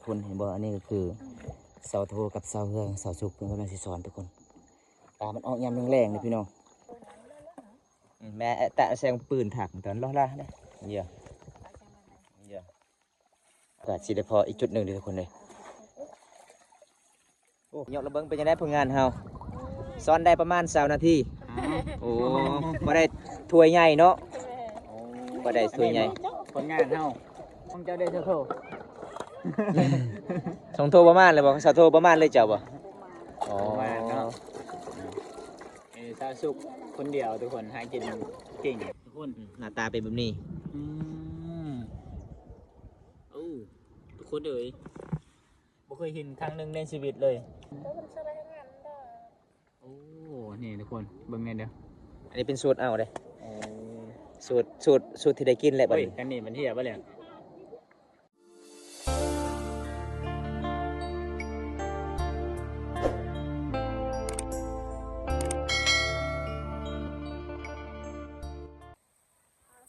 ຄົນເຫັນບໍ່? ອັນນີ້ກໍຄືສາວໂທກັບສາວເຮືອງ ສາວສຸກເພິ່ນກຳລັງຊິສອນທຸກຄົນ. ປາມັນອອກຍາມແລງໆເດ້ພີ່ນ້ອງ. ອືມ ແມ່ແຕະແສງປືນຖັກຕອນລໍລາເດ້. ເຢຍ ເຢຍ ກໍຊິໄດ້ພໍອີກຈຸດໜຶ່ງເດ້ທຸກຄົນເດ້. ໂອ້ ຍົກລະເບິ່ງເປັນຈັ່ງໃດຜົນງານເຮົາ? ສອນໄດ້ປະມານຊາວນາທີ. ໂອ້ ບໍ່ໄດ້ຖ້ວຍໃຫຍ່ເນາະ. ບໍ່ໄດ້ຖ້ວຍໃຫຍ່. ຜົນງານເຮົາ ຂອງເຈົ້າເດ້ສາວໂທ. ສາວໂທປະມານເລີຍບໍ່? ສາວໂທປະມານເລີຍເຈົ້າບໍ່? ອໍ ປະມານເນາະ. ເອີ ສາວສຸກຄົນດຽວທຸກຄົນ ຫາກິນເກັ່ງທຸກຄົນ. ໜ້າຕາເປັນແບບນີ້. ອືມ ໂອ້ ທຸກຄົນເອີຍ ບໍ່ເຄີຍເຫັນຄັ້ງໜຶ່ງໃນຊີວິດເລີຍ. ໂອ້ ນີ້ທຸກຄົນເບິ່ງແດ່ເດີ. ອັນນີ້ເປັນສູດເອົາເດ້. ໂອ້ ສູດ ສູດ ສູດທີ່ໄດ້ກິນແຫຼະບັດນີ້. ໂອ້ຍ ອັນນີ້ມັນເຫຍໄປແລ້ວ.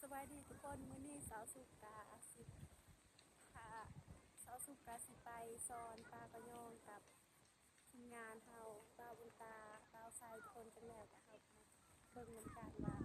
ສະບາຍດີທຸກຄົນ ມື້ນີ້ສາວສຸກກະຊິພາ ສາວສຸກກະຊິໄປສອນປາກະຍອງກັບ ທີມງານເຮົາ ບ່າວບຸນຕາ ບ່າວໄຊ ທຸກຄົນ. ຈັ່ງໃດກໍເຮົາມາເບິ່ງນຳກັນວ່າ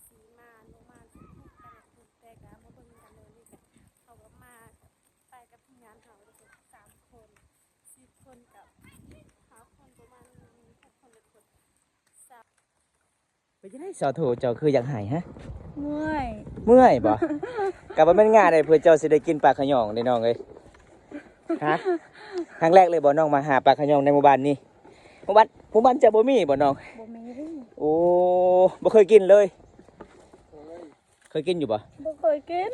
ຊິມ່ວນບໍ່ມ່ວນ ຊິຄັກຂະໜາດໃດ. ແຕ່ກໍມາເບິ່ງນຳກັນເລີຍ. ນີ້ກໍເຮົາກໍມາ ໄປກັບທີມງານເຮົາ ສາມຄົນ ສີ່ຄົນ ກັບຫ້າຄົນ ປະມານຫົກຄົນ ເຈັດຄົນ. ເປັນຈັ່ງໃດສາວໂທ ເຈົ້າຄືຢາກໄຫ້ຮະ? ເມື່ອຍ. ເມື່ອຍບໍ່? ກໍບໍ່ແມ່ນງ່າຍເດ້ ເພື່ອເຈົ້າຊິໄດ້ກິນປາຂະຫຍອງເດ້ນ້ອງເອີຍ. ຮະ? ຄັ້ງແລກເລີຍບໍ່ນ້ອງມາຫາປາຂະຫຍອງໃນໝູ່ບ້ານນີ້? ໝູ່ບ້ານ ໝູ່ບ້ານເຈົ້າບໍ່ມີບໍ່ນ້ອງ? ບໍ່ມີ. ໂອ້ ບໍ່ເຄີຍກິນເລີຍ? ເຄີຍກິນຢູ່ບໍ່? ບໍ່ເຄີຍກິນ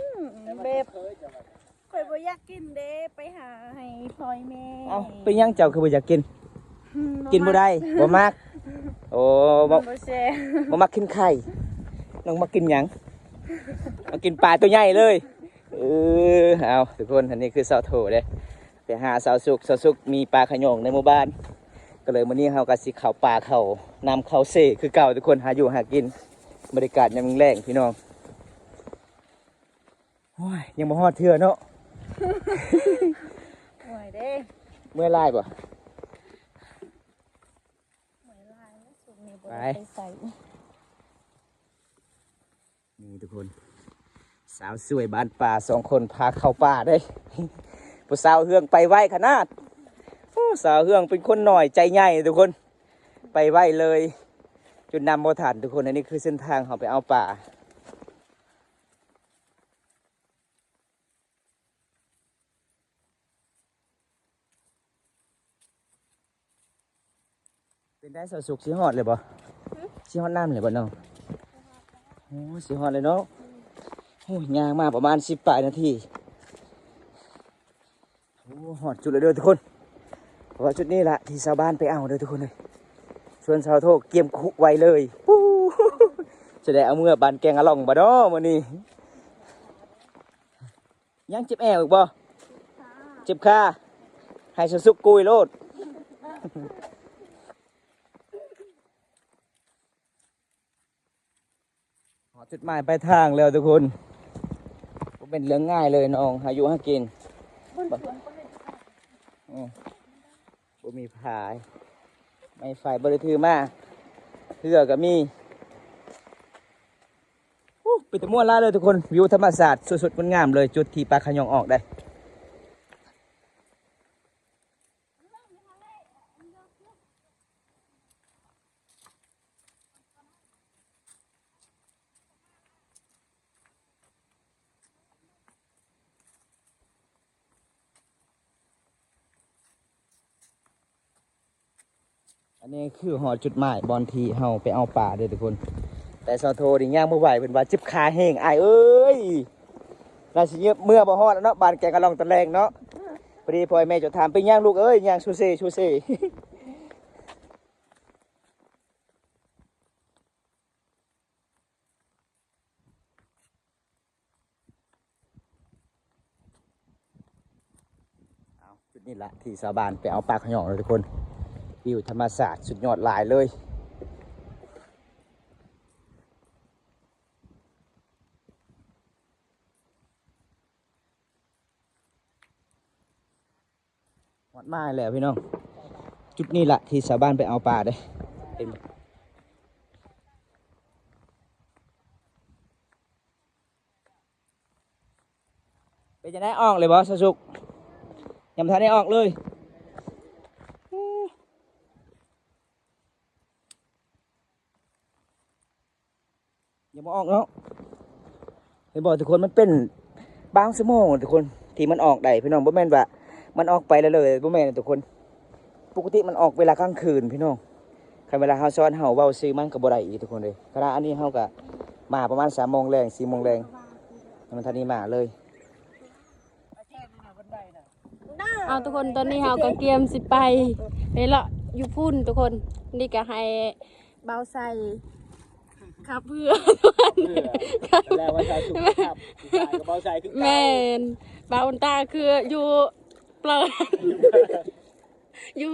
ແບບ ຂ້ອຍບໍ່ຢາກກິນເດ້ ໄປຫາໃຫ້ພໍ່ແມ່. ເອົ້າ ເປັນຫຍັງເຈົ້າຄືບໍ່ຢາກກິນ? ອືມ ກິນບໍ່ໄດ້ ບໍ່ມັກ. ໂອ້ ບໍ່ ບໍ່ແຊບ ບໍ່ມັກກິນໄຂ່. ນ້ອງມັກກິນຫຍັງ? ມັກກິນປາຕົວໃຫຍ່ເລີຍ. ເອີ ເອົາ ທຸກຄົນ ອັນນີ້ຄືສາວໂທເດ້ ໄປຫາສາວສຸກ. ສາວສຸກມີປາຂະຫຍອງໃນໝູ່ບ້ານ ກໍເລີຍມື້ນີ້ເຮົາກໍຊິເຂົ້າປ່າເຂົ້ານຳເຂົ້າເຊຄືເກົ່າທຸກຄົນ ຫາຢູ່ຫາກິນ. ບັນຍາກາດຍາມແລງໆ ພີ່ນ້ອງ. ໂອ້ຍ ຍັງບໍ່ຮອດເທື່ອເນາະ. ເມື່ອຍເດ້. ເມື່ອຍຫຼາຍບໍ່? ເມື່ອຍຫຼາຍ ຊ່ວງນີ້ບໍ່ໄດ້ໄປໃສ. ນີ້ທຸກຄົນ ສາວສວຍບ້ານປ່າສອງຄົນພາເຂົ້າປ່າເດ້. ຜູ້ສາວເຮືອງໄປໄວຂະໜາດ. ໂອ້ ສາວເຮືອງເປັນຄົນນ້ອຍໃຈໃຫຍ່ທຸກຄົນ ໄປໄວເລີຍ ຈົນນຳບໍ່ທັນທຸກຄົນ. ອັນນີ້ຄືເສັ້ນທາງເຮົາໄປເອົາປາ. ເປັນໄດ້ສາວສຸກ ຊິຮອດເລີຍບໍ່? ຫຶ? ຊິຮອດນ້ຳເລີຍບໍ່ນ້ອງ? ໂອ້ ຊິຮອດເລີຍເນາະ. ໂອ້ ຍ່າງມາປະມານສິບປາຍນາທີ. ໂອ້ ຮອດຈຸດແລ້ວເດີທຸກຄົນ. ເພາະວ່າຈຸດນີ້ລະທີ່ຊາວບ້ານໄປເອົາເດີທຸກຄົນເອີຍ. ສ່ວນສາວໂທກຽມຄຸໄວ້ເລີຍ. ຊິໄດ້ເອົາເມືອບ້ານແກງອະລ່ອງບໍ່ນໍມື້ນີ້? ຍັງເຈັບແອວອີກບໍ່? ເຈັບຂາ. ໃຫ້ສາວສຸກກຸຍໂລດ. ຮອດຈຸດໝາຍປາຍທາງແລ້ວທຸກຄົນ. ບໍ່ເປັນເລື່ອງງ່າຍເລີຍນ້ອງ ຫາຢູ່ຫາກິນ. ອືມ ບໍ່ມີພາຍ ໄມ້ໄຟບໍ່ໄດ້ຖືມາ ເຮືອກໍມີ. ໂອ້ ເປັນຕາມ່ວນຫຼາຍເລີຍທຸກຄົນ ວິວທຳມະຊາດສຸດໆ ງົດງາມເລີຍ ຈຸດທີ່ປາຂະຫຍອງອອກໄດ້. ອັນນີ້ຄືຮອດຈຸດໝາຍບ່ອນທີ່ເຮົາໄປເອົາປາເດີທຸກຄົນ. ແຕ່ສາວໂທນີ້ຍ່າງບໍ່ໄຫວ ເພິ່ນວ່າເຈັບຂາແຮງ ອ້າຍເອີຍ. ລາວຊິເມືອບໍ່ຮອດແລ້ວເນາະ ບ້ານແກງອະລ່ອງຕອນແລງເນາະ. ພໍດີພໍ່ແມ່ເຈົ້າຖາມ ເປັນຫຍັງລູກເອີຍ ຍ່າງຊູເຊຊູເຊ. ເອົາ ຈຸດນີ້ລະທີ່ຊາວບ້ານໄປເອົາປາຂະຫຍອງເລີຍທຸກຄົນ. ວິວທຳມະຊາດສຸດຍອດຫຼາຍເລີຍ. ຮອດມາແລ້ວພີ່ນ້ອງ ຈຸດນີ້ລະທີ່ຊາວບ້ານໄປເອົາປາເດ້. ເຫັນ ເປັນຈັ່ງໃດ ອອກເລີຍບໍ່ ສາວສຸກ? ຍັງບໍ່ທັນໄດ້ອອກເລີຍ. ຍັງບໍ່ອອກເນາະ. ເຫັນບໍ່ທຸກຄົນ ມັນເປັນບາງຊົ່ວໂມງທຸກຄົນ ທີ່ມັນອອກໄດ້ພີ່ນ້ອງ. ບໍ່ແມ່ນວ່າມັນອອກໄປແລ້ວເລີຍ ບໍ່ແມ່ນທຸກຄົນ. ປົກກະຕິມັນອອກເວລາກາງຄືນພີ່ນ້ອງ. ຄັນເວລາເຮົາສອນ ເຮົາເວົ້າຊື່ມັນກໍບໍ່ໄດ້ອີກທຸກຄົນເອີຍ. ຂະນະອັນນີ້ເຮົາກໍມາປະມານສາມໂມງແລງ ສີ່ໂມງແລງ ຍັງບໍ່ທັນໄດ້ມາເລີຍ. ເອົາທຸກຄົນ ຕອນນີ້ເຮົາກໍກຽມຊິໄປ ໄປເລາະຢູ່ພຸ້ນທຸກຄົນ. ນີ້ກໍໃຫ້ບ່າວໄຊຂັບເຮືອ ເຮືອ ແລ້ວວ່າຊາວສຸກຂັບ ຜູ້ຊາຍກໍບ່າວໄຊຄືເກົ່າ. ແມ່ນ ບ່າວອຸນຕາຄືຢູ່ເປີນ ຢູ່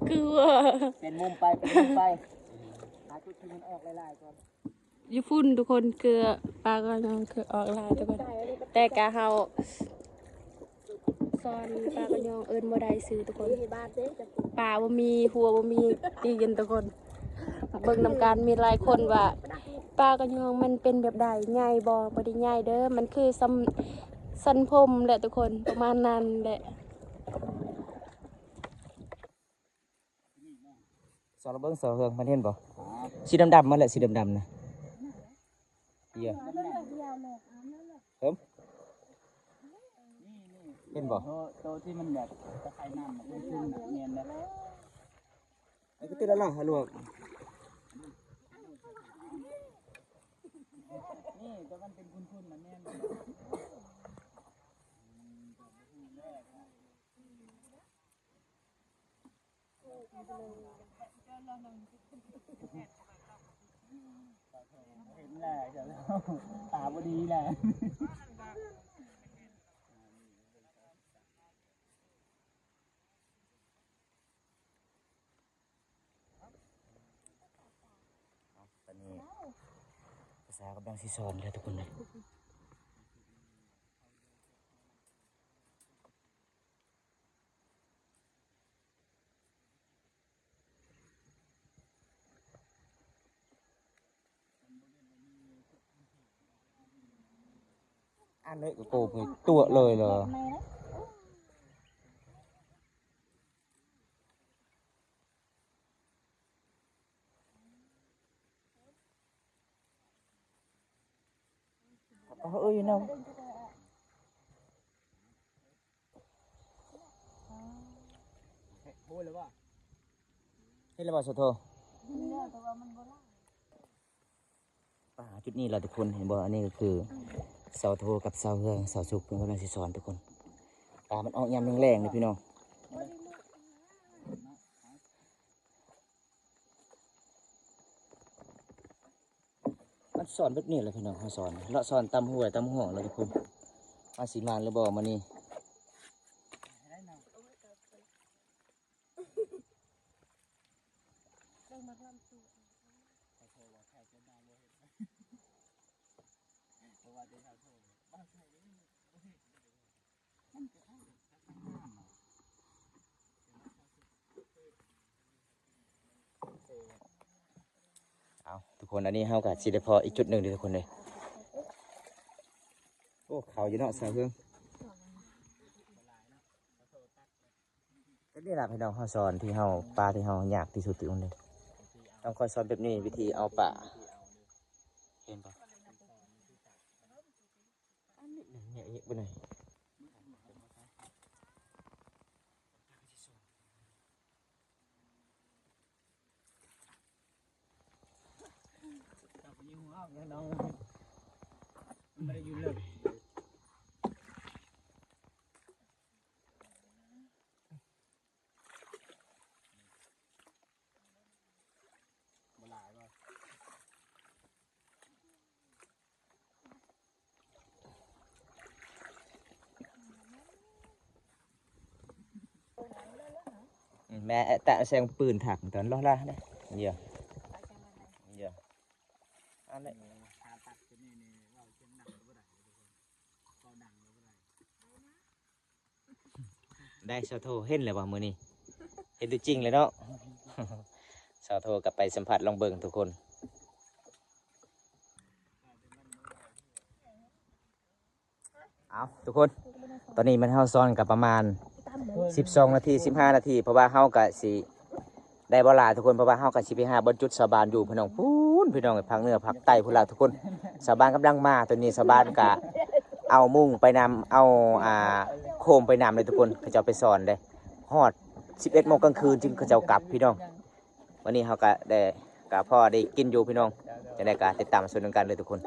ຄືວ່າ ເປັນມຸມໄປ ເປັນມຸມໄປ ຫາຈຸດທີ່ມັນອອກຫຼາຍໆກ່ອນ. ຢູ່ພຸ້ນທຸກຄົນ ເກືອປາກໍຍັງຄືອອກຫຼາຍທຸກຄົນ ແຕ່ກະເຮົາສອນປາກໍຍັງເອີ້ນບໍ່ໄດ້ຊື່ທຸກຄົນ. ປາບໍ່ມີ ຫົວບໍ່ມີຕີນທຸກຄົນ. ເບິ່ງນຳກັນ ມີຫຼາຍຄົນວ່າປາກໍຍັງມັນເປັນແບບໃດ ໃຫຍ່ບໍ່? ບໍ່ໄດ້ໃຫຍ່ເດີ ມັນຄືສ່ຳ ສັນຜົມແຫຼະທຸກຄົນ ປະມານນັ້ນແຫຼະ. ສອນລອງເບິ່ງ ສອນເຮືອງ ມັນເຫັນບໍ່? ອໍ ສີດຳໆ ມັນແຫຼະ ສີດຳໆ ນະ. ເອີ ເຫັນບໍ່? ໂຕ ໂຕທີ່ມັນແບບຕະໄຄນ້ຳ ມັນຂຶ້ນນະ ແມ່ນແຫຼະ. ໄອ້ກະຕິລະລະ ລວກ ນີ້ ແຕ່ມັນເປັນຂຸ່ນໆ ນະ ແມ່ນ. ເຫັນແລ້ວ ຕາບໍ່ດີແລ້ວ. ຕອນນີ້ພາສາກຳລັງຊິສອນເດີທຸກຄົນເດີ. ອັນນີ້ກໍໂກໄປຕົວະເລີຍເລີ. ເອີຍເນາະ ເຫັນແລ້ວບໍ່ ສາວໂທ? ປາ ຈຸດນີ້ລະທຸກຄົນ ເຫັນບໍ່? ອັນນີ້ກໍຄືສາວໂທກັບສາວເຮືອງ ສາວສຸກເພິ່ນກຳລັງຊິສອນທຸກຄົນ. ປາມັນອອກຍາມແລງໆ ເດ້ພີ່ນ້ອງ. ມັນສອນແບບນີ້ແຫຼະພີ່ນ້ອງ ເຮົາສອນ ເລາະສອນຕາມຫ້ວຍຕາມຮ່ອງແລ້ວທຸກຄົນ. ເຮົາຊິໝານຫຼືບໍ່ມື້ນີ້? ເອົາ ທຸກຄົນ ອັນນີ້ເຮົາກໍຊິໄດ້ພໍ້ອີກຈຸດໜຶ່ງເດີທຸກຄົນເດີ. ໂອ້ ເຂົ້າຢູ່ເນາະ ສາວເຮືອງ. ແບບນີ້ລະພີ່ນ້ອງ ເຮົາສອນທີ່ເຮົາ ປາທີ່ເຮົາຍາກທີ່ສຸດຢູ່ນີ້ ຕ້ອງຄ່ອຍສອນແບບນີ້ ວິທີເອົາປາ. ເຫັນບໍ່? ອັນນີ້ນະ ແຍກອີກບໍ່ໄດ້. ແມ່ແຕະແສງປືນຖັກຕອນລໍລາເດ້. ເຢຍ ເຢຍ ອັນນີ້. ໄດ້ ສາວໂທເຫັນແລ້ວບໍ່ມື້ນີ້? ເຫັນຕົວຈິງເລີຍເນາະ. ສາວໂທກໍໄປສຳຜັດລອງເບິ່ງທຸກຄົນ. ເອົາ ທຸກຄົນ ຕອນນີ້ແມ່ນເຮົາສອນກໍປະມານສິບສອງນາທີ ສິບຫ້ານາທີ ເພາະວ່າເຮົາກໍຊິ ໄດ້ບໍ່ຫຼາຍທຸກຄົນ ເພາະວ່າເຮົາກໍຊິໄປຫາບ່ອນຈຸດຊາວບ້ານຢູ່ພີ່ນ້ອງ ພຸ້ນພີ່ນ້ອງ ພາກເໜືອພາກໃຕ້ພຸ້ນລະທຸກຄົນ. ຊາວບ້ານກຳລັງມາ ຕອນນີ້ຊາວບ້ານກໍເອົາມຸ້ງໄປນຳ ເອົາ ອ່າ ໂຄມໄປນຳເລີຍທຸກຄົນ ເຂົາເຈົ້າໄປສອນເດ້ ຮອດສິບເອັດໂມງກາງຄືນຈຶ່ງເຂົາເຈົ້າກັບພີ່ນ້ອງ. ວັນນີ້ເຮົາກໍໄດ້ ກໍພໍໄດ້ກິນຢູ່ພີ່ນ້ອງ ຈັ່ງໃດກໍຕິດຕາມຊົມນຳກັນເລີຍທຸກຄົນ.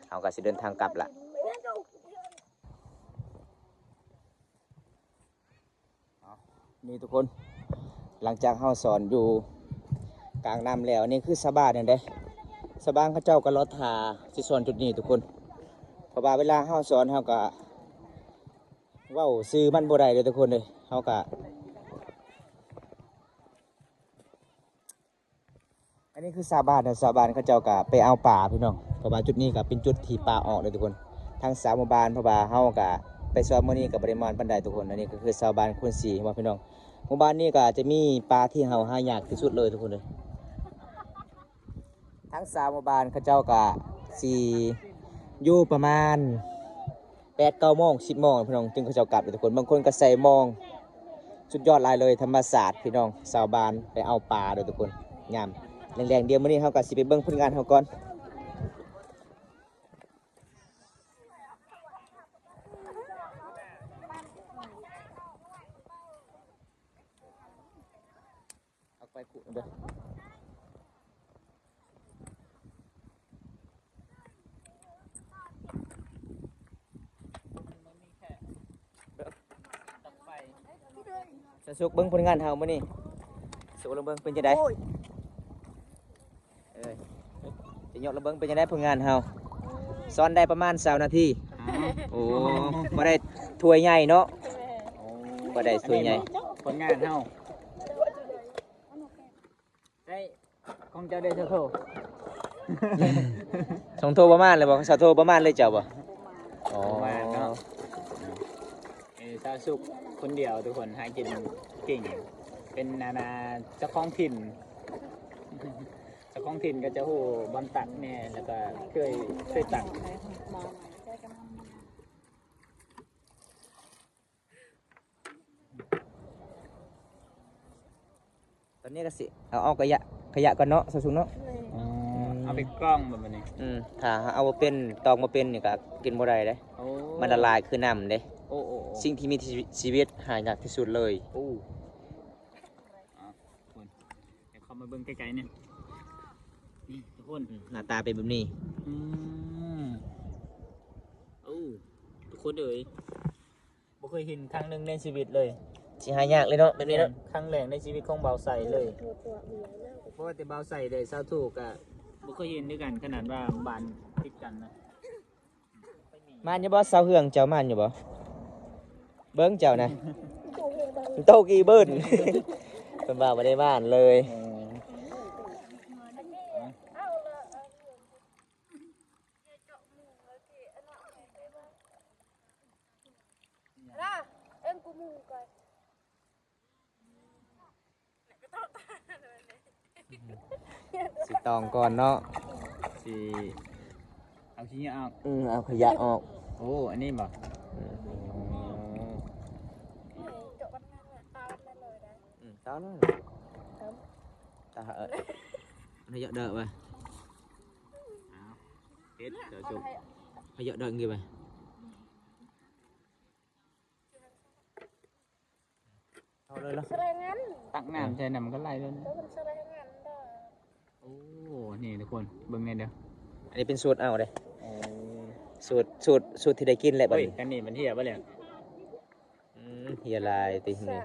ເຮົາກໍຊິເດີນທາງກັບລະ. ນີ້ທຸກຄົນ ຫຼັງຈາກເຮົາສອນຢູ່ກາງນ້ຳແລ້ວ ນີ້ຄືຊາວບ້ານນັ້ນເດ້ ຊາວບ້ານເຂົາເຈົ້າກໍລໍຖ້າຊິສອນຈຸດນີ້ທຸກຄົນ. ເພາະວ່າເວລາເຮົາສອນ ເຮົາກໍເວົ້າຊື່ມັນບໍ່ໄດ້ເດ້ທຸກຄົນເດ້ ເຮົາກໍ ອັນນີ້ຄືຊາວບ້ານເນາະ ຊາວບ້ານເຂົາເຈົ້າກໍໄປເອົາປາພີ່ນ້ອງ ເພາະວ່າຈຸດນີ້ກໍເປັນຈຸດທີ່ປາອອກເດ້ທຸກຄົນ ທາງຊາວໝູ່ບ້ານ ເພາະວ່າເຮົາກໍໄປສອນມື້ນີ້ກໍບໍ່ໄດ້ມ່ວນປານໃດທຸກຄົນ. ອັນນີ້ກໍຄືຊາວບ້ານຄູນສີ່ເນາະພີ່ນ້ອງ ໝູ່ບ້ານນີ້ກໍຈະມີປາທີ່ເຮົາຫາຍາກທີ່ສຸດເລີຍທຸກຄົນເອີຍ. ທາງຊາວໝູ່ບ້ານເຂົາເຈົ້າກໍຊິຢູ່ປະມານ ແປດເກົ້າໂມງ ສິບໂມງພີ່ນ້ອງ ຈຶ່ງເຂົາເຈົ້າກັບເດ້ທຸກຄົນ. ບາງຄົນກໍໃສ່ມອງ ສຸດຍອດຫຼາຍເລີຍ ທຳມະຊາດພີ່ນ້ອງ ຊາວບ້ານໄປເອົາປາເດີທຸກຄົນ ຍາມແລງໆ. ດຽວມື້ນີ້ເຮົາກໍຊິໄປເບິ່ງຜົນງານເຮົາກ່ອນ. ເອົາໄປຂຸດເດີ. ສາວສຸກ ເບິ່ງຜົນງານເຮົາມື້ນີ້ ສຸກ ລອງເບິ່ງເປັນຈັ່ງໃດ? ໂອ້ຍ ເອີຍ ຈະຍົກລະເບິ່ງເປັນຈັ່ງໃດຜົນງານເຮົາ? ສອນໄດ້ປະມານຊາວນາທີ. ໂອ້ ບໍ່ໄດ້ຖ້ວຍໃຫຍ່ເນາະ. ໂອ້ ບໍ່ໄດ້ຖ້ວຍໃຫຍ່. ຜົນງານເຮົາ ໄດ້ຂອງເຈົ້າໄດ້ຊາວໂທ ສອງໂທປະມານເລີຍບໍ່? ຊາວໂທປະມານເລີຍເຈົ້າບໍ່? ອໍ ປະມານເນາະ. ເອີ ຊາວສຸກຄົນດຽວທຸກຄົນ ຫາກິນເກັ່ງ ເປັນ ອັນນ່າ ເຈົ້າຂອງຖິ່ນ. ເຈົ້າຂອງຖິ່ນກໍຈະຮູ້ບ່ອນຕັກແດ່ ແລ້ວກໍເຄີຍ ເຄີຍຕັກ. ຕອນນີ້ກໍຊິເອົາອອກຂະຫຍະ ຂະຫຍະກ່ອນເນາະ ສາວສຸກເນາະ. ແມ່ນ. ອໍ ເອົາໄປກອງແບບນີ້. ອືມ ຖ້າເຮົາເອົາບໍ່ເປັນ ຕອງບໍ່ເປັນນີ້ກໍກິນບໍ່ໄດ້ເດ້. ໂອ້ ມັນລະລາຍຄືນ້ຳເດ້. ໂອ້ ໂອ້ ໂອ້ ສິ່ງທີ່ມີຊີວິດຫາຍາກທີ່ສຸດເລີຍ. ໂອ້ ອ່ະ ທຸກຄົນ ດຽວເຂົ້າມາເບິ່ງໃກ້ໆນີ້ ນີ້ທຸກຄົນ. ອືມ ໜ້າຕາເປັນແບບນີ້. ອືມ ໂອ້ ທຸກຄົນເອີຍ ບໍ່ເຄີຍເຫັນຄັ້ງໜຶ່ງໃນຊີວິດເລີຍ. ຊິຫາຍາກເລີຍເນາະ ແບບນີ້ເນາະ. ແມ່ນ ຄັ້ງແລກໃນຊີວິດຂອງບ່າວໄຊເລີຍ. ບໍ່ວ່າແຕ່ບ່າວໄຊເລີຍ ສາວໂທກະບໍ່ເຄີຍເຫັນຄືກັນ ຂະໜາດວ່າບ້ານຕິດກັນນະ. ມ່ານຢູ່ບໍ່ ສາວເຮືອງ ເຈົ້າມ່ານຢູ່ບໍ່? ເບິ່ງເຈົ້ານະ ໂຕກີເບິ່ນ ເພິ່ນວ່າບໍ່ໄດ້ມ່ານເລີຍ. ເອີ ຊິຕອງກ່ອນເນາະ ຊິເອົາຂີ້ເຫຍື້ອອອກ. ອືມ ເອົາຂະຫຍະອອກ. ໂອ້ ອັນນີ້ບໍ່? ອືມ ໂອ້ ອືມ ຕາມນັ້ນ ຕາເອີ ຂະຫຍະເດີໄປ. ເອົາ ເຮັດ ເຈົ້າຈຸ ຂະຫຍະເດີກິນໄປ. ເອົາເລີຍເນາະ ສະແລງງານ ຕັກນ້ຳໃສ່ນ້ຳມັນກໍໄຫຼເລີຍ. ເອີ ມັນສະແລງງານດອກ. ໂອ້ ນີ້ທຸກຄົນ ເບິ່ງແດ່ເດີ ອັນນີ້ເປັນສູດເອົາເດ້. ໂອ້ ສູດ ສູດ ສູດທີ່ໄດ້ກິນແຫຼະບັດນີ້. ໂອ້ຍ ອັນນີ້ມັນເຫຍໄປແລ້ວ. ອືມ ເຫຍຫຼາຍຕິ. ສະ